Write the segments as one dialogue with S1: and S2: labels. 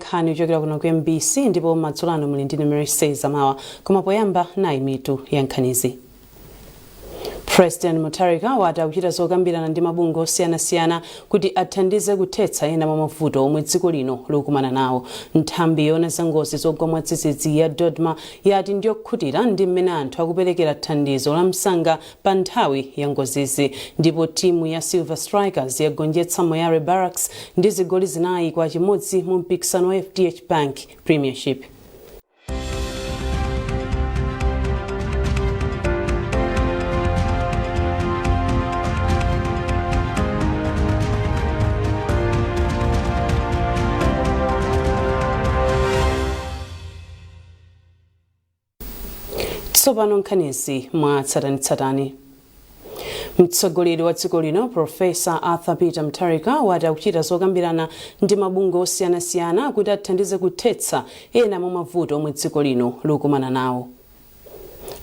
S1: nkhani kuchokera kuno ku MBC, ndipo madzulo ano muli ndine Mercy Zamawa. Koma poyamba, nayi mitu ya nkhanizi. President Mutharika wati akuchita zokambirana ndi mabungwe osiyanasiyana kuti athandize kuthetsa ena mwa mavuto omwe dziko lino likukumana nawo. Nthambi yoona za ngozi zogwa mwadzidzidzi ya DoDMA yati ndiyokhutira ndi mmene anthu akuperekera thandizo la msanga pa nthawi ya ngozizi. Ndipo timu ya Silver Strikers yagonjetsa Moyale Barracks ndi zigoli 4-1 mu mpikisano wa FDH Bank Premiership. Tsopano nkhanizi mwa tsatanetsatane. Mtsogoleri wa dziko lino, Profesa Arthur Peter Mutharika, wati akuchita zokambirana ndi mabungwe osiyanasiyana kuti athandize kuthetsa ena mwa mavuto omwe dziko lino likukumana nawo.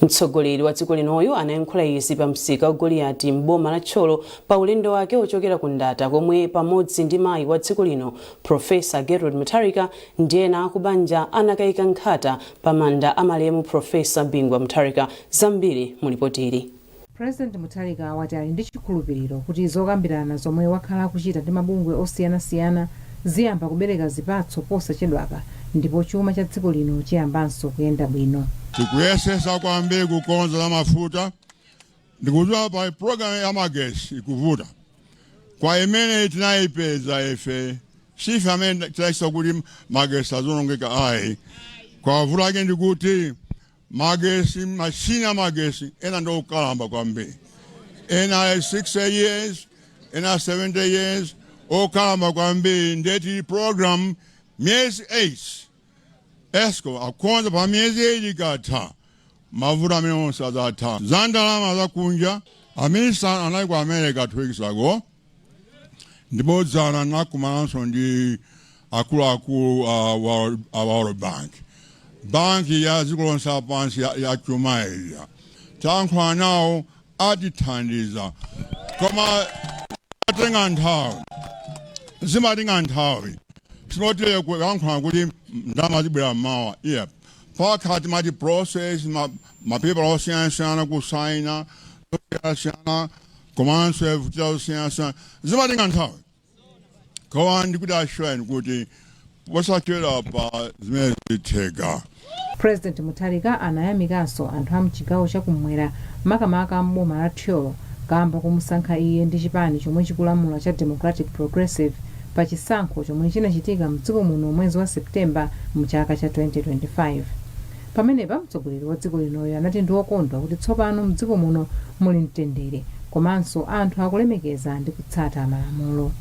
S1: Mtsogoleri wa dziko linoyu anayankhula izi pa msika wa Goliyati m'boma la Thyolo pa ulendo wake ochokera ku Ndata, komwe pamodzi ndi mayi wa dziko lino, Profesa Gertrude Mutharika, ndi ena akubanja anakayika nkhata pa manda a malemu Profesa Bingu wa Mutharika. Zambiri mu lipoti ili.
S2: President Mutharika wati ali ndi chikhulupiliro kuti zokambirana zomwe wakhala akuchita ndi mabungwe osiyanasiyana ziyamba kubereka zipatso posachedwapa ndipo chuma cha dziko lino chiyambanso kuyenda bwino.
S3: Tikuyesesa kwambiri kukonza za mafuta, ndikudziwa pa program ya magesi ikuvuta kwa imene tinayipeza ife, sife amene tinachita kuti magesi azonongeka ayi. Kwavuta ake ndikuti magesi, mashini a magesi ena ndi okalamba kwambiri, ena 60 years, ena 70 years, okalamba kwambiri. Ndeti program miyezi 8 ESCOM akonza, pa miyezi 8 ikatha mavuto amene onse adzatha. Za ndalama zakunja, a minister anali ku America 2 weeks ago, ndipo dzana nakumananso ndi akuluakulu a World Bank, banki ya dziko lonse lapansi ya chuma ija. Tayankhula nawo, atithandiza, koma atenga nthawi, zimatenga nthawi. Sinotere kuyankhula kuti ndalama zibwera mmawa, yeah. Pakhala timati process, mapepala osiyanasiyana, kusaina osiyanasiyana, komanso kuchita zosiyanasiyana, zimatenga nthawi. Koma ndikuti assure kuti posachedwa pa zimene zitheka.
S2: President Mutharika anayamikanso anthu a mchigawo chakumwera, makamaka m'boma la Thyolo, kamba komusankha iye ndi chipani chomwe chikulamula cha Democratic Progressive pa chisankho chomwe chinachitika mdziko muno mwezi wa September mchaka cha 2025. Pamenepa mtsogoleri wa dziko linoyo anati ndi wokondwa kuti tsopano mdziko muno muli mtendere komanso anthu akulemekeza ndi kutsata malamulo.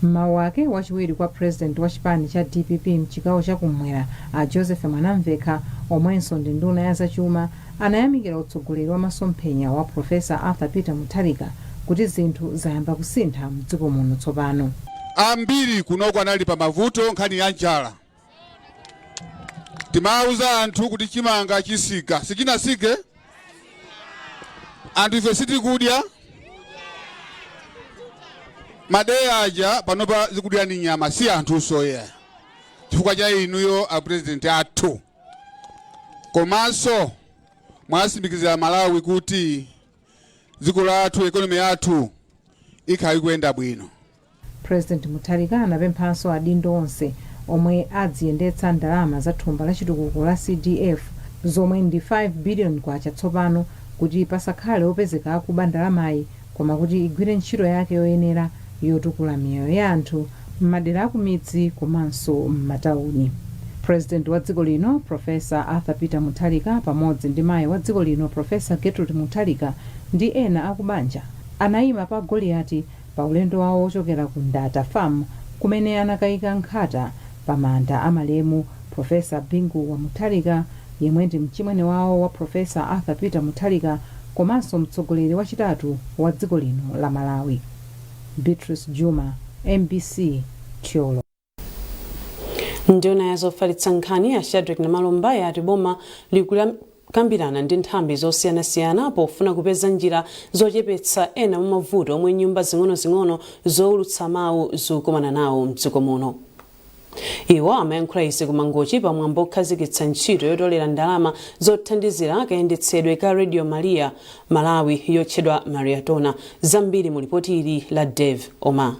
S2: M'mawu ake, wachiwiri kwa president wa chipani cha DPP mchigawo chakumwera, a Joseph Mwanamvekha, omwenso ndi nduna ya zachuma, anayamikira utsogoleri wa masomphenya wa Profesa Arthur Peter Mutharika kuti zinthu zayamba kusintha mdziko muno tsopano.
S4: Ambiri kunoko anali pa mavuto, nkhani ya njala. Timawuza anthu kuti chimanga chisika, sichinasike. Anthu ife sitikudya madeya aja, panopa zikudya ni nyama, si anthu soya, chifukwa cha inuyo a president athu. Komanso mwatsimikizira Malawi kuti dziko lathu, economy yathu ikhala ikuyenda bwino.
S2: President Mutharika anapemphanso adindo onse omwe adziyendetsa ndalama za thumba la chitukuko la CDF, zomwe ndi 5 billion kwacha tsopano, kuti pasakhale opezeka akuba ndalamayi, koma kuti igwire ntchito yake yoyenera yotukula miyoyo ya anthu m'madera akumidzi komanso m'matawuni. President wa dziko lino, Professor Arthur Peter Mutharika, pamodzi ndi mayi wa dziko lino, Professor Gertrude Mutharika, ndi ena akubanja anayima pa Goliati pa ulendo wawo wochokera ku Ndata Farm, kumene anakayika nkhata pa manda a malemu Professor Bingu wa Mutharika, yemwe ndi mchimwene wawo wa Professor Arthur Peter Mutharika komanso mtsogoleri wachitatu wa dziko lino la Malawi. Beatrice Juma, MBC, Thyolo.
S1: Nduna ya zofalitsa nkhani ya Shadric Namalomba yati boma likukambirana ndi nthambi zosiyanasiyana pofuna kupeza njira zochepetsa ena mwa mavuto omwe nyumba zing'onozing'ono zowulutsa mawu zikukumana nawo mdziko muno. Iwo amayankhula izi ku Mangochi pamwambo okhazikitsa ntchito yotolera ndalama zothandizira kayendetsedwe ka Radio Maria Malawi yotchedwa Mariatona. Zambiri mu lipoti ili la Dave Omar.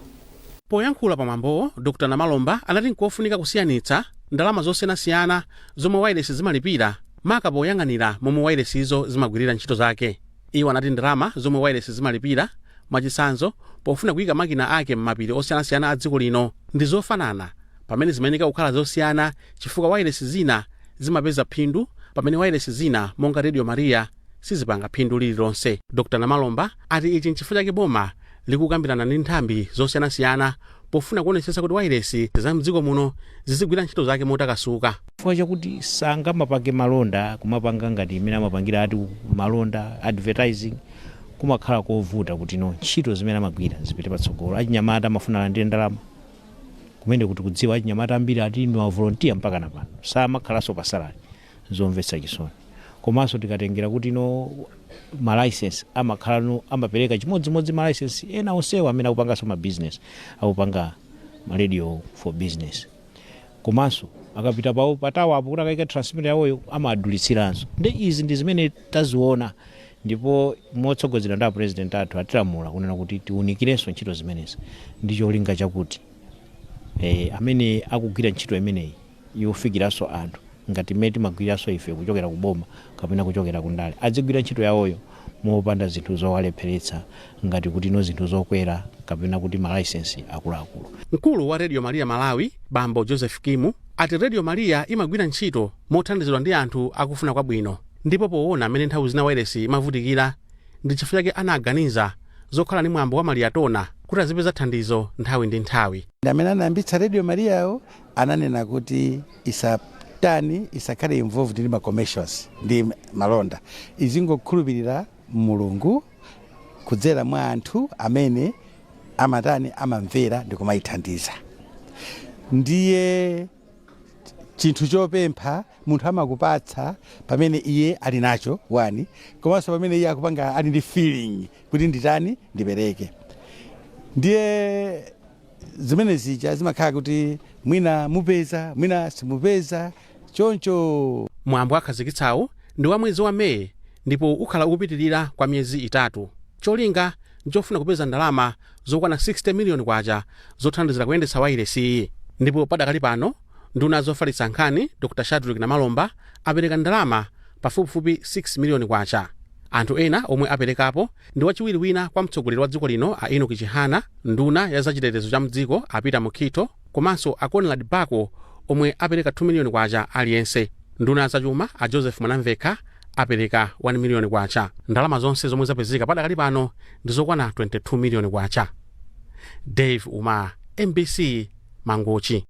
S5: Poyankhula pamwambowo, Dr Namalomba anati nkofunika kusiyanitsa ndalama zosiyanasiyana zomwe wailesi zimalipira, maka poyang'anira momwe wailesizo zimagwirira ntchito zake. Iwo anati ndalama zomwe wailesi zimalipira, mwachitsanzo pofuna kuyika makina ake m'mapiri osiyanasiyana a dziko lino, ndi zofanana, pamene zimayeneka kukhala zosiyana chifukwa wailesi zina zimapeza phindu pamene wailesi zina monga Radio Maria sizipanga phindu lililonse. Dr Namalomba ati ichi nchifukwa chake boma likukambirana ndi nthambi zosiyanasiyana pofuna kuonetsetsa kuti wailesi za mdziko muno zizigwira ntchito zake motakasuka.
S6: Chifukwa chakuti sangamapange malonda, kumapanga ngati imene amapangira ati malonda, advertising, kumakhala kovuta kuti no ntchito zimene amagwira zipite patsogolo. Achinyamata amafuna alandire ndalama kumene kuti kudziwa achinyamata ambiri ati ndi mavolunteer mpaka napano samakhalanso pa salary, zomvetsa chisoni. Komanso tikatengera kuti no ma license amakhala no amapereka chimodzimodzi ma license ena onsewa amene akupanganso ma business, akupanga ma radio for business, komanso akapita pawo patawo apo kuti akayika transmitter yawoyo amadulitsiranso. Ndi izi ndi zimene taziona, ndipo motsogozedwa ndi apresident athu atilamula kunena kuti tiwunikirenso ntchito zimenezi ndi cholinga chakuti amene akugwira ntchito imeneyi yofikiranso anthu ngati mmene timagwiranso ife kuchokera ku boma kapena kuchokera ku ndale adzigwira ntchito yawoyo mopanda zinthu zowalepheretsa, ngati kuti no zinthu zokwera kapena kuti ma license akuluakulu.
S5: Mkulu wa Radio Maria Malawi, Bambo Joseph Kimu, ati Radio Maria imagwira ntchito mothandizidwa ndi anthu akufuna kwabwino, ndipo poona amene nthawi zina wailesi imavutikira ndi chifukwa chake anaganiza zokhala ndi mwambo wa Mariatona kuti azipeza thandizo nthawi ndi nthawi.
S7: Amene anayambitsa Radio Mariayo ananena kuti isatani, isakhale involved ndi ma commercials ndi malonda, izingokhulupirira Mulungu kudzera mwa anthu amene amatani, amamvera ndi kumayithandiza. Ndiye chinthu chopempha munthu amakupatsa pamene iye ali nacho wani, komanso pamene iye akupanga ali ndi feeling kuti nditani, ndipereke. Ndiye zimene zija zimakhala kuti mwina mupeza, mwina simupeza, choncho.
S5: Mwambo akhazikitsawo ndi wa mwezi wa Meyi ndipo ukhala ukupitirira kwa miyezi 3. Cholinga nchofuna kupeza ndalama zokwana 60 miliyoni kwacha zothandizira kuyendetsa wailesiyi, ndipo padakali pano nduna zofalitsa nkhani Dr Shadrick Namalomba apereka ndalama pafupifupi 6 miliyoni kwacha. Anthu ena omwe aperekapo ndi wachiwiri wina kwa mtsogoleri wa dziko lino a Enoch Chihana, nduna ya zachitetezo cha mdziko a Peter Mukhito, komanso a Conrad Bako omwe apereka 2 miliyoni kwacha aliyense. Nduna zachuma a Joseph Mwanamvekha apereka 1 miliyoni kwacha. Ndalama zonse zomwe zapezeka padakali pano ndi zokwana 22 miliyoni kwacha. Dave Uma, MBC, Mangochi.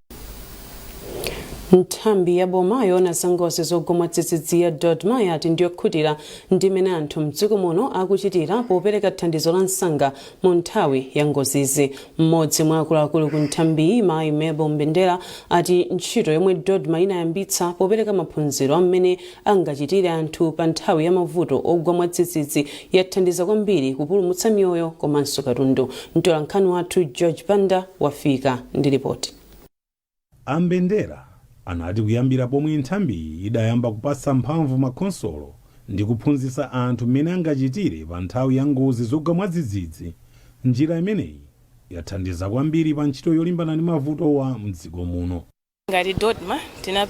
S1: Nthambi ya boma yoona za ngozi zogwa mwadzidzidzi ya DoDMA yati ndiyokhutira ndi mmene anthu mdziko muno akuchitira popereka thandizo la msanga mu nthawi ya ngozizi. Mmodzi mwa akuluakulu ku nthambiyi, Mayi Mabel Mbendera, ati ntchito yomwe DoDMA inayambitsa popereka maphunziro amene angachitire anthu pa nthawi ya mavuto ogwa mwadzidzidzi yathandiza kwambiri kupulumutsa miyoyo komanso katundu. Mtolankhani wathu George Panda wafika ndi ripoti.
S8: Ambendera anati kuyambira pomwe nthambiyi idayamba kupatsa mphamvu makhonsolo ndi kuphunzitsa anthu mmene angachitire pa nthawi ya ngozi zogwa mwadzidzidzi, njira imeneyi yathandiza kwambiri pa ntchito yolimbana ndi mavutowa mdziko muno.
S9: Ngati DoDMA tina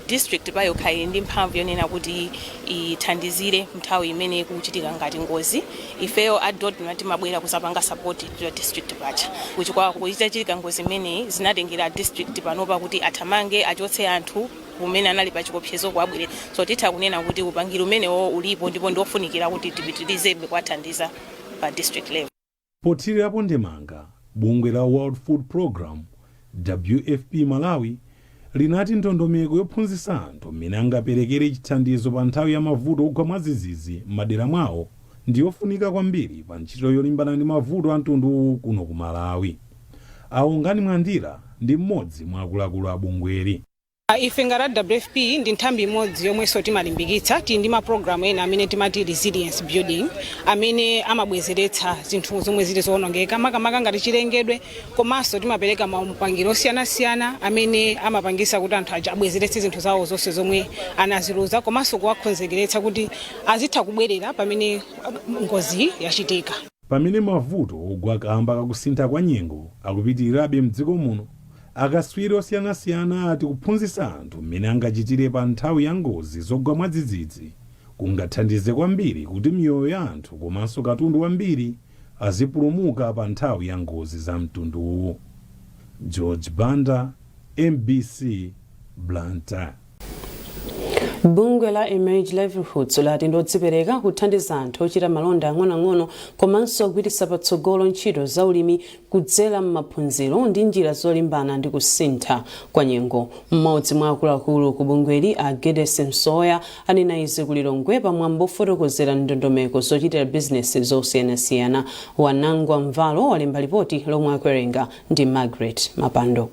S9: district payokha ili ndi mphamvu yonena kuti ithandizire nthawi imene kuchitika ngati ngozi, ifeyo a DoDMA timabwera kuzapanga support ya district pacha. Kuchikwawa kuitachitika ngozi imeneyi, zinatengera district panopa kuti athamange achotse anthu kumene anali pa chiopsezo kuwabwerera. So titha kunena kuti upangiri umenewo ulipo ndipo ndiofunikira kuti tipitirizebe kuwathandiza pa district level.
S8: Pothirirapo ndemanga, bungwe la World Food Program, WFP Malawi, linati ndondomeko yophunzitsa anthu mmene angaperekere chithandizo pa nthawi ya mavuto ogwa mwadzidzidzi m'madera mwawo ndi yofunika kwambiri pa ntchito yolimbana ndi mavuto a mtunduwu kuno ku Malawi. Aungani Mwandira ndi mmodzi mwa akuluakulu a bungweli.
S10: Ife ngati WFP ndi nthambi imodzi yomwenso timalimbikitsa. Tili ndi mapulogalamu ena amene timati resilience building, amene amabwezeretsa zinthu zomwe zili zowonongeka, makamaka ngati chilengedwe, komanso timapereka maupangiro osiyanasiyana amene amapangisa kuti anthu aja abwezeretse zinthu zawo zonse zomwe anaziluza, komanso kuwakonzekeretsa kuti azitha kubwerera pamene ngozi yachitika.
S8: Pamene mavuto ogwa kamba kakusintha kwa nyengo akupitirirabe mdziko muno, akaswiri osiyanasiyana ati kuphunzitsa anthu mmene angachitire pa nthawi ya ngozi zogwa mwadzidzidzi kungathandize kwambiri kuti miyoyo ya anthu komanso katundu wambiri azipulumuka pa nthawi ya ngozi za mtunduwu. George Banda, MBC, Blantyre.
S1: Bungwe la Emerge Livelihoods lati ndodzipereka kuthandiza anthu ochita malonda ang'onoang'ono komanso kugwiritsa patsogolo ntchito zaulimi kudzera m'maphunziro ndi njira zolimbana ndi kusintha kwa nyengo. Mmodzi mwa akuluakulu ku bungweli, a Geddes Msoya, anena izi ku Lilongwe pamwambo ofotokozera ndondomeko zochitira bizinesi zosiyanasiyana. Wanangwa Mvalo walemba ripoti lomwe akuwerenga ndi Margaret Mapando.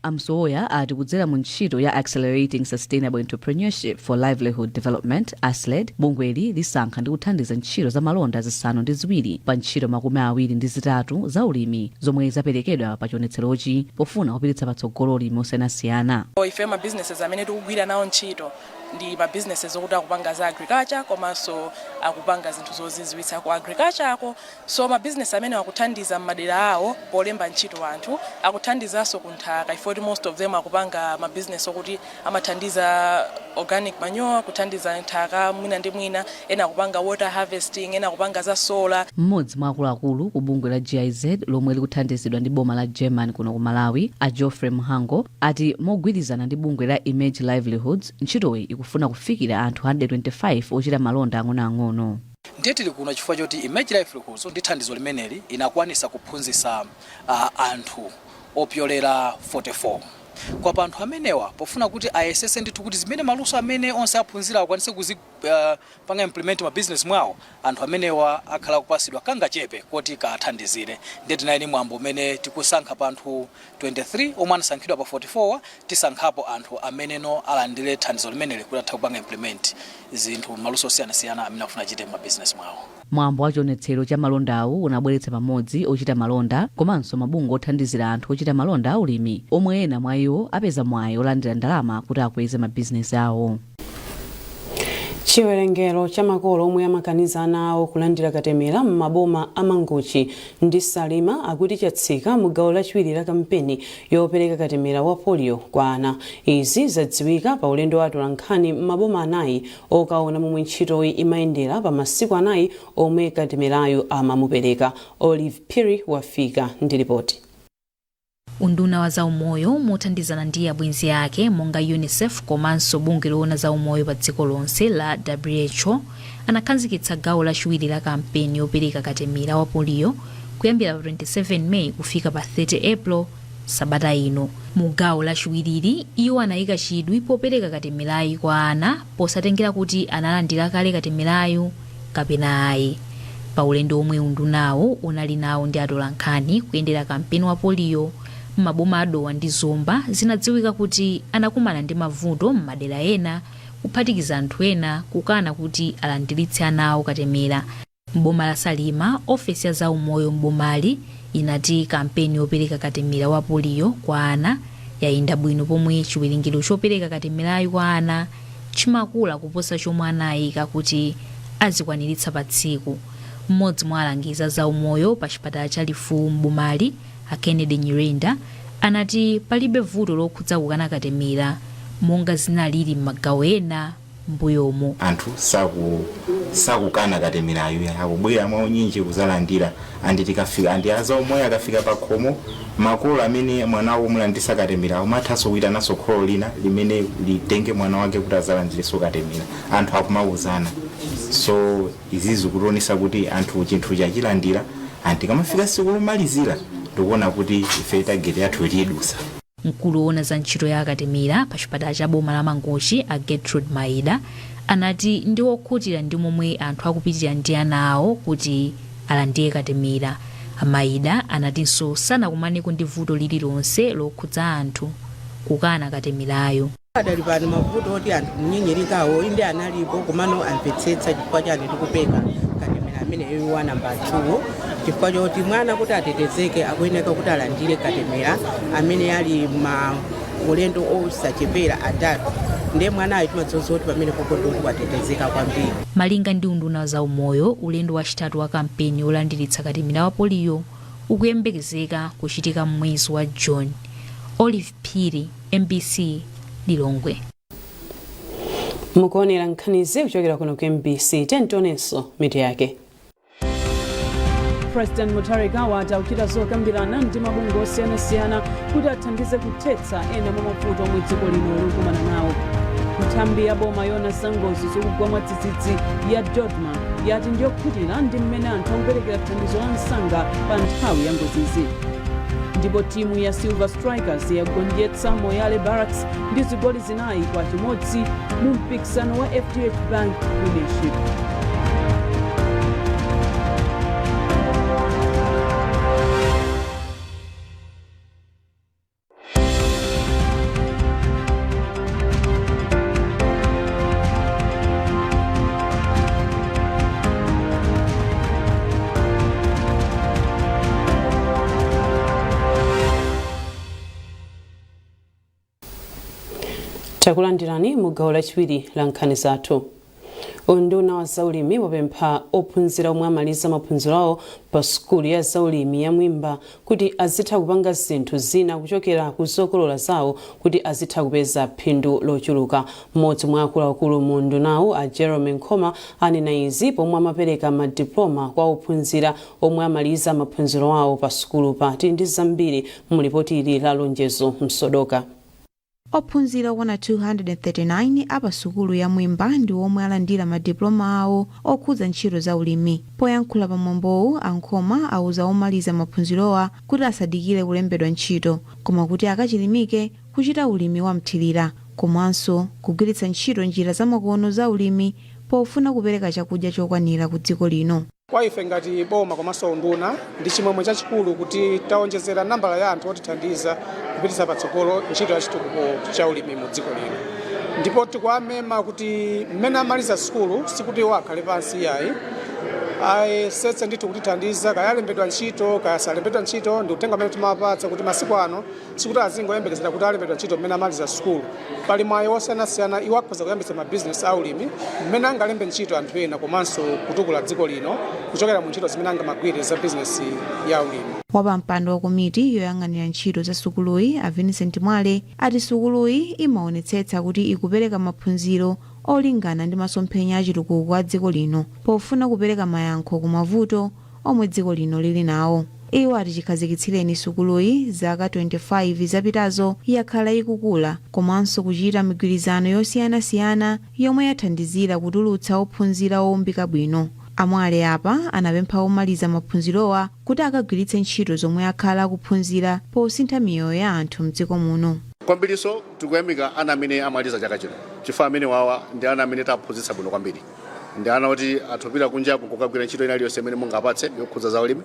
S11: Amsoya ati kudzera mu ntchito ya Accelerating Sustainable Entrepreneurship for Livelihood Development, ASLED, bungweli lisankha ndi kuthandiza ntchito za malonda 7 pa ntchito 23 za ulimi zomwe zaperekedwa pa chionetserochi pofuna kupititsa patsogolo ulimi osiyanasiyana.
S12: Ife ma businesses amene tikugwira nawo ntchito ndi ma businesses okuti akupanga za agriculture komanso akupanga zinthu zozizwitsa ku agriculture ako. So ma business amene akuthandiza m'madera awo polemba ntchito anthu, akuthandizanso ku nthaka ifoti most of them akupanga ma business okuti amathandiza organic manure, kuthandiza nthaka mwina ndi mwina, ena akupanga water harvesting, ena akupanga za solar.
S11: Mmodzi mwa akuluakulu ku bungwe la GIZ lomwe likuthandizidwa ndi boma la German kuno ku Malawi, a Geoffrey Mhango, ati mogwirizana ndi bungwe la Emerge Livelihoods, ntchitoyi ikufuna kufikira anthu 125 ochita malonda ang'onoang'ono.
S13: Ndiye tili kuno chifukwa choti Emerge Livelihoods ndi thandizo limeneli inakwanisa kuphunzitsa anthu opyolera 44. Kwa pa anthu amenewa, pofuna kuti ayesese ndithu kuti zimene maluso amene onse aphunzira akwanise kuzipanga implement ma business mwawo, anthu amenewa akhala kupasidwa kangachepe koti kathandizire. Ndiye tinali ndi mwambo umene tikusankha pa anthu 23 omwe anasankhidwa pa 44, tisankhapo anthu ameneno alandire thandizo limeneli kuti atha kupanga implement zinthu, maluso osiyanasiyana amene akufuna achite ma business mwawo.
S11: Mwambo wa chionetsero cha malondawu unabweretsa pamodzi ochita malonda komanso mabungwe othandizira anthu ochita malonda aulimi, omwe ena mwa iwo apeza mwayi olandira ndalama kuti akweze mabizinesi awo.
S1: Chiwerengero cha makolo omwe amakaniza ana awo kulandira katemera m'maboma a Mangochi ndi Salima akuti chatsika mu gawo lachiwiri la kampeni yopereka katemera wa polio kwa ana. Izi zadziwika pa ulendo wa atolankhani m'maboma anayi okaona momwe ntchitoyi imayendera pa masiku 4 omwe katemerayo amamupereka. Olive Phiri wafika ndi ripoti.
S14: Unduna wa zaumoyo, mothandizana ndi abwenzi ake monga UNICEF komanso bungwe loona zaumoyo pa dziko lonse la WHO, anakhazikitsa gawo lachiwiri la kampeni yopereka katemera wa polio kuyambira pa 27 Meyi kufika pa 30 April sabata ino. Mu gawo lachiwiriri, iwo anayika chidwi popereka katemerayi kwa ana posatengera kuti analandira kale katemerayu kapena ayi. Pa ulendo omwe undunawo unali nawo ndi atolankhani kuyendera kampeni wa polio m'maboma a Dowa ndi Zomba, zinadziwika kuti anakumana ndi mavuto m'madera ena, kuphatikiza anthu ena kukana kuti alandiritse ana awo katemera. M'boma la Salima, ofesi ya zaumoyo m'bomali inati kampeni yopereka katemera wa polio kwa ana yayenda bwino, pomwe chiwerengero chopereka katemerayo kwa ana chimakula kuposa chomwe anayika kuti azikwaniritsa pa tsiku. Mmodzi mwa alangizi a zaumoyo pa chipatala cha Lifuwu m'bomali, a Kennedy Nyirenda, anati palibe vuto lokhudza kukana katemera monga zinalili m'magawo ena mbuyomo.
S15: Anthu sakukana katemerayo, akubwera mwaunyinji kuzalandira. Andi tikafika, andi azaumoyo akafika pa khomo, makolo amene mwana wawo mulandisa katemera umathanso kuyitananso kholo lina limene litenge mwana wake kuti azalandirenso katemera. Anthu akumauzana, so izi zikutionesa kuti anthu chinthu chachilandira. Anti kamafika siku lomalizira, ndikuona kuti ife target yathu tiyidusa.
S14: Mkulu woona za ntchito ya akatemera pa chipatala cha boma la Mangochi, a Gertrude Maida, anati ndi wokhutira ndi momwe anthu akupitira ndi ana awo kuti alandire katemera. Maida anatinso sanakumaneko ndi vuto lililonse lokhudza anthu kukana katemerayo.
S16: Adali pano mavuto oti anthu kunyinyirikawo inde analipo, komano amvetsetsa chifukwa chani tikupereka katemera ameneyo wa namba 2, chifukwa choti mwana kuti atetezeke akuyeneka kuti alandire katemera amene ali ma ulendo osachepera atatu, ndiye mwanayo timadziwa kuti pamene popo ndikuti watetezeka kwambiri.
S14: Malinga ndi unduna wa zaumoyo, ulendo wachitatu wa kampeni yolandiritsa katemera wa poliyo ukuyembekezeka kuchitika m'mwezi wa June. Olive Phiri, MBC, Lilongwe.
S1: Mukuonera nkhanizi kuchokera kuno ku MBC. Tionenso mitu yake. President Mutharika wati akuchita zokambirana ndi mabungwe osiyanasiyana kuti athandize kuthetsa ena mwa mavuto omwe dziko lino likukumana nawo. Nthambi ya boma yoona za ngozi zokugwa mwadzidzidzi ya DoDMA yati ndiyokhutira ndi mmene anthu akuperekera thandizo la msanga pa nthawi ya ngozizi. Ndipo timu ya Silver Strikers yagonjetsa Moyale Barracks ndi zigoli 4-1 mu mpikisano wa FDH Bank Premiership. Takulandirani mu gawo lachiwiri la nkhani zathu. Unduna wa zaulimi wapempha ophunzira omwe amaliza maphunziro awo pa sukulu ya zaulimi ya Mwimba kuti azitha kupanga zinthu zina kuchokera ku zokolola zawo kuti azitha kupeza phindu lochuluka. Mmodzi mwa akuluakulu mu undunawu, a Jeremy Nkhoma, anena izi pomwe amapereka madiploma kwa ophunzira omwe amaliza maphunziro awo pa sukulupa. Tili ndi zambiri mu lipoti ili la Lonjezo Msodoka.
S17: Ophunzira okwana 239 a pa sukulu ya Mwimba ndi omwe alandira madiploma awo okhudza ntchito za ulimi. Poyankhula pa mwambowu, a Nkhoma auza omaliza maphunzirowa kuti asadikire kulembedwa ntchito, koma kuti akachilimike kuchita ulimi wa mthirira komanso kugwiritsa ntchito njira zamakono za ulimi pofuna kupereka chakudya chokwanira ku dziko lino.
S18: Kwa ife ngati boma komanso unduna, ndi chimwemwe chachikulu kuti taonjezera nambala ya anthu otithandiza kupititsa patsogolo ntchito ya chitukuko cha ulimi mu dziko lino, ndipo tikuwamema kuti mmene amaliza sukulu sikuti iwo akhale pansi iyayi, ayesetse ndithu kutithandiza, kaya alembedwa ntchito kaya salembedwa ntchito. Ndi uthenga umene timawapatsa kuti masiku ano sikuti azingoyembekezera kuti alembedwa ntchito mmene amaliza sukulu. Pali mwayi wosiyanasiyana, iwo akhoza kuyambitsa mabizinesi aulimi mmene angalembe ntchito anthu ena komanso kutukula dziko lino kuchokera mu ntchito zimene angamagwire za bizinesi ya ulimi.
S17: Wapampando wa komiti yoyang'anira ntchito za sukuluyi, a Vincent Mwale, ati sukuluyi imaonetsetsa kuti ikupereka maphunziro olingana ndi masomphenya achitukuko a dziko lino pofuna kupereka mayankho ku mavuto omwe dziko lino lili nawo. Iwo ati chikhazikitsireni sukuluyi zaka 25 zapitazo, yakhala ikukula komanso kuchita migwirizano yosiyanasiyana yomwe yathandizira kutulutsa ophunzira owumbika bwino. A Mwale apa anapempha omaliza maphunzirowa kuti akagwiritse ntchito zomwe akhala akuphunzira posintha miyoyo ya anthu mdziko muno.
S19: Kwambiriso tikuyamika ana amene amaliza chaka chino, chifukwa amene wawa ndi ana amene taphunzitsa bwino kwambiri. Ndi ana oti athopita kunjaku kukagwira ntchito ina iliyonse imene mungapatse yokhudza za ulimi.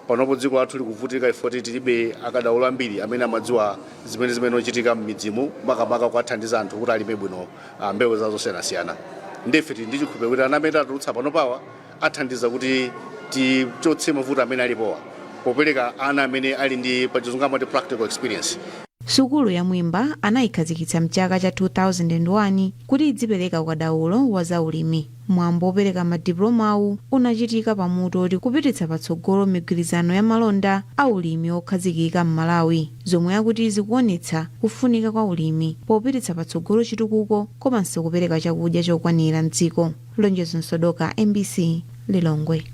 S19: Panopo dziko lathu likuvutika ifoti tilibe akadaulo ambiri amene amadziwa zimene ochitika m'midzimu, makamaka kuwathandiza anthu kuti alime bwino mbewu zawo zosiyanasiyana. Ndife tili ndi chikhulupiriro kuti ana amene tatulutsa panopawa athandiza kuti tichotse mavuto amene alipowa popereka ana amene ali ndi, pachizungu amati, practical experience.
S17: Sukulu ya Mwimba anayikhazikitsa mchaka cha 2001 kuti idzipereka ukadaulo wa zaulimi. Mwambo wopereka madiplomawu unachitika pamutu oti kupititsa patsogolo migwirizano ya malonda a ulimi okhazikika m'Malawi, zomwe akuti zikuonetsa kufunika kwa ulimi popititsa patsogolo chitukuko komanso kupereka chakudya chokwanira mdziko. Lonjezo Msodoka, MBC, Lilongwe.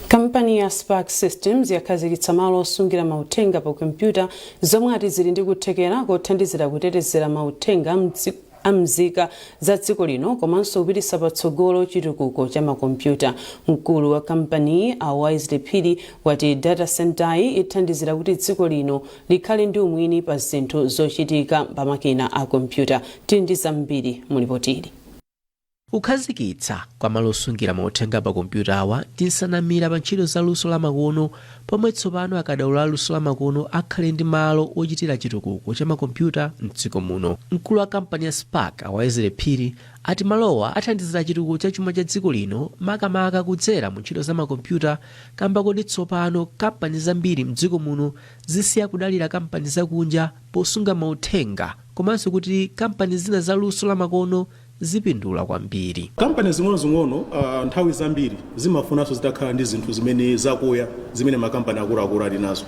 S1: Kampani ya Spark Systems yakhazikitsa malo osungira mauthenga pa kompyuta zomwe ati zili ndi kuthekera kothandizira kutetezera mauthenga amzika za dziko lino komanso kupititsa patsogolo chitukuko cha makompyuta. Mkulu wa kampaniyi, a Wisely Phiri, wati data center yi ithandizira kuti dziko lino likhale ndi umwini pa zinthu zochitika pa makina a kompyuta. Tili ndi zambiri mu lipoti ili.
S20: Kukhazikitsa kwa malo osungira mauthenga pa kompyuta awa ndi nsanamira pa ntchito za luso lamakono, pomwe tsopano akadaulo a luso lamakono akhale ndi malo ochitira chitukuko cha makompyuta mdziko muno. Mkulu wa kampani ya Spark, a Wayezere Phiri, ati malowa athandizira chitukuko cha chuma cha dziko lino, makamaka kudzera mu ntchito za makompyuta, kamba koti tsopano kampani zambiri mdziko muno zisiya kudalira kampani zakunja posunga mauthenga, komanso kuti kampani zina za luso lamakono zipindula kwambiri.
S21: Kampani zing'onozing'ono nthawi zambiri zimafunanso zitakhala ndi zinthu zimene zakuya zimene makampani akuluakulu ali nazo,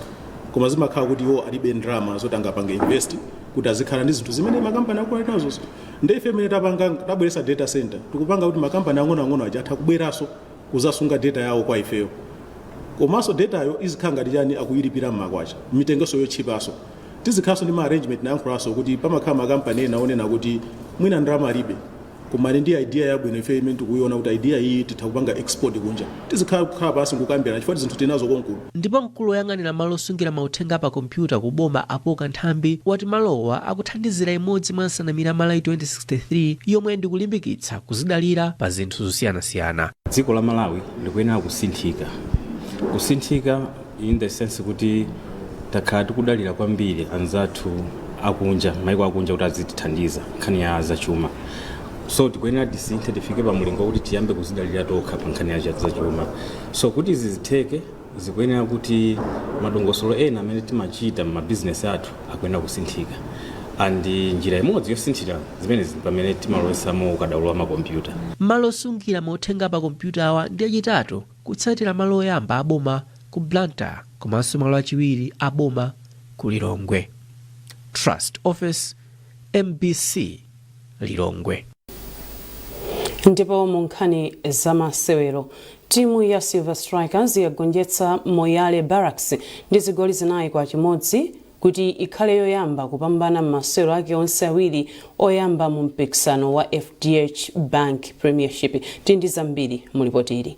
S21: koma zimakhala kuti iwo alibe ndalama zoti angapange invest kuti azikhala ndi zinthu zimene makampani akulu ali nazozo. Ndi ife imene tapanga, tabweretsa data center, tikupanga kuti makampani ang'onoang'ono aja atha kubweranso kuzasunga data yawo kwa ifeyo, komanso datayo izikhala ngati chani, akuyilipira mmakwacha, mitengonso yotchipanso. Tizikhalanso ndi ma arrangement, nayankhulanso kuti pamakhala makampani ena onena kuti mwina ndalama alibe, koma ali ndi idea yabwino. Ife imene tikuiona kuti idea iyi titha kupanga export kunja, tizikhala kukhala pansi nkukambirana chifukwa zinthu tinazo konkuno.
S20: Ndipo mkulu woyang'anira malo osungira mauthenga pa kompyuta ku boma, Apoka Nthambi, wati malowa akuthandizira imodzi mwa nsanamira Malawi 2063, yomwe ndikulimbikitsa kuzidalira pa zinthu zosiyanasiyana.
S22: Dziko la Malawi likuyenera kusinthika, kusinthika in the sense kuti takhala tikudalira kwambiri anzathu akunja, maiko akunja, kuti azitithandiza nkhani ya zachuma. So tikuyenera tisinthe, tifike pa mulingo kuti tiyambe kuzidalira tokha pa nkhani ya zachuma. So kuti izi zitheke, zikuyenera kuti madongosolo ena amene timachita m'mabizinesi athu akuyenera kusinthika, and njira imodzi yosinthira zimenezi pamene timalowetsamo ukadaulo wa makompyuta.
S20: Malo osungira mauthenga pa kompyuta awa ndi achitatu kutsatira malo oyamba aboma ku Blantyre komanso malo achiwiri aboma ku Lilongwe. Trust Office, MBC, Lilongwe.
S1: Ndipo mu nkhani zamasewero, timu ya Silver Strikers yagonjetsa Moyale Barracks ndi zigoli 4-1 kuti ikhale yoyamba kupambana m'masewero ake onse awiri oyamba mu mpikisano wa FDH Bank Premiership. Tili ndi zambiri mu lipoti ili.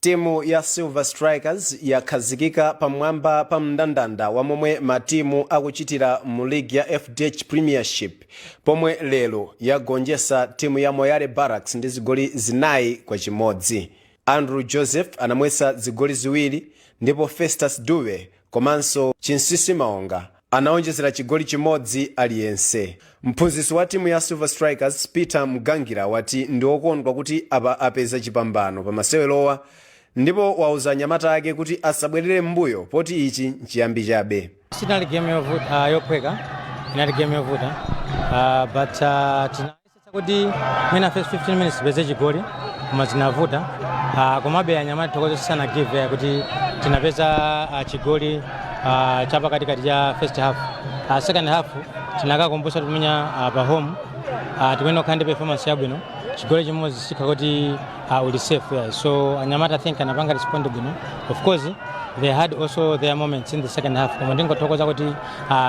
S23: Timu ya Silver Strikers yakhazikika pamwamba pa mndandanda wa momwe matimu akuchitira mu ligi ya FDH Premiership, pomwe lero yagonjetsa timu ya Moyale Barracks ndi zigoli 4-1. Andrew Joseph anamwetsa zigoli ziwiri, ndipo Festus Dube komanso Chinsisi Maonga anaonjezera chigoli chimodzi aliyense. Mphunzitsi wa timu ya Silver Strikers, Peter Mgangira, wati ndi okondwa kuti apa apeza chipambano pa masewerowa, ndipo wauza anyamata ake kuti asabwerere m'mbuyo poti ichi nchiyambi chabe.
S24: Sinali game yovuta, yophweka, inali game yovuta, but tinayesetsa kuti mwina first 15 minutes tipeze chigoli, koma zinavuta. Komabe anyamata tithokoze, sana give kuti tinapeza chigoli chapakatikati cha first half. Second half tinakakumbutsa tikumenya pa home, tikuyenera kukhala ndi performance yabwino. Chigoli chimodzi sikha kuti uli safe, yeah. So anyamata, I think, anapanga respond bwino. Of course they had also their moments in the second half, koma ndingothokoza kuti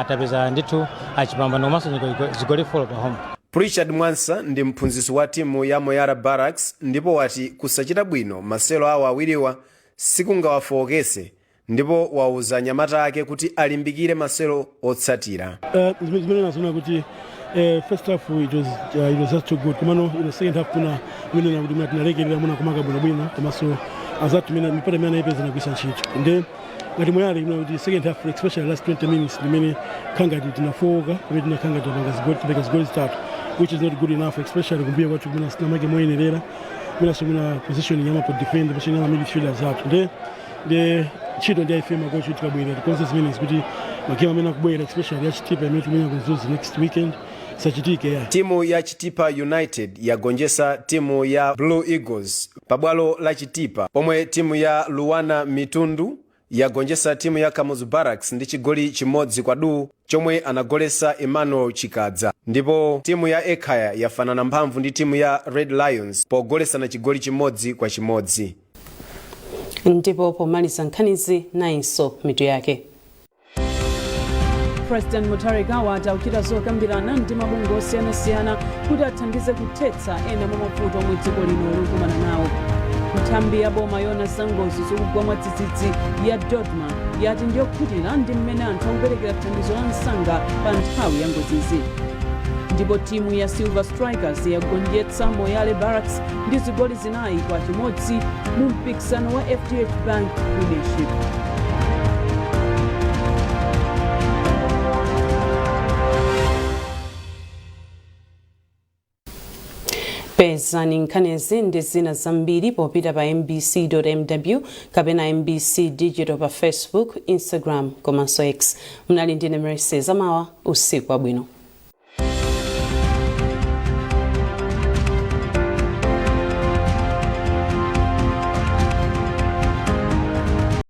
S24: tapeza ndithu chipambano komanso zigoli 4 pa home.
S23: Richard Mwansa ndi mphunzitsi wa timu ya Moyale Barracks, ndipo wati kusachita bwino masewero awo awiriwa sikungawafowokese, ndipo wauza anyamata ake kuti alimbikire masewero otsatira.
S25: Zimene nazoona kuti first half it was just too good, komano in the second half kuna imene kuti muna tinalekerera muna kumaka bwinobwino, komanso azathu imene mipata imene anayipeza nagwisa ntchito. Nde ngati Moyale imene kuti second half, especially last 20 minutes, limene khangati tinafowoka, pamene tinakhangati tapanga zigoli, tapeka zigoli zitatu, which is not good enough, especially kumbuyo kwathu kumene sitinamake moyenerera, mwinaso mwina positioning yama po defend, positioning yama midfielders athu. Nde ntchito ndi aife makochi, tikabwera tikonze zimenezi kuti magame amene akubwera, especially ya Chitipa imene tikumenya ku Mzuzu next weekend, sachitike ya.
S23: Timu ya Chitipa United yagonjetsa timu ya Blue Eagles pabwalo la Chitipa, pomwe timu ya Luwana Mitundu yagonjetsa timu ya Kamuzu Barracks ndi chigoli 1-0 chomwe anagolesa Emmanuel Chikadza, ndipo timu ya Ekhaya yafanana mphamvu ndi timu ya Red Lions pogolesana chigoli 1-1.
S1: Ndipo pomaliza nkhanizi, nayinso mitu yake. President Mutharika wati akuchita zokambirana ndi mabungwe osiyanasiyana kuti athandize kuthetsa ena mwa mavuto omwe dziko lino likukumana nawo. Nthambi ya boma yona za ngozi zokugwa mwadzidzidzi ya DoDMA yati ndiyokhutira ndi mmene anthu akuperekera thandizo la msanga pa nthawi ya ngozizi. Ndipo timu ya Silver Strikers yagonjetsa Moyale Barracks ndi zigoli 4-1 mu mpikisano wa FDH Bank Premiership. Pezani nkhanizi ndi zina zambiri popita pa mbc.mw kapena MBC Digital pa Facebook, Instagram komanso X. Mnali ndine Mercy Zamawa. Usiku wabwino.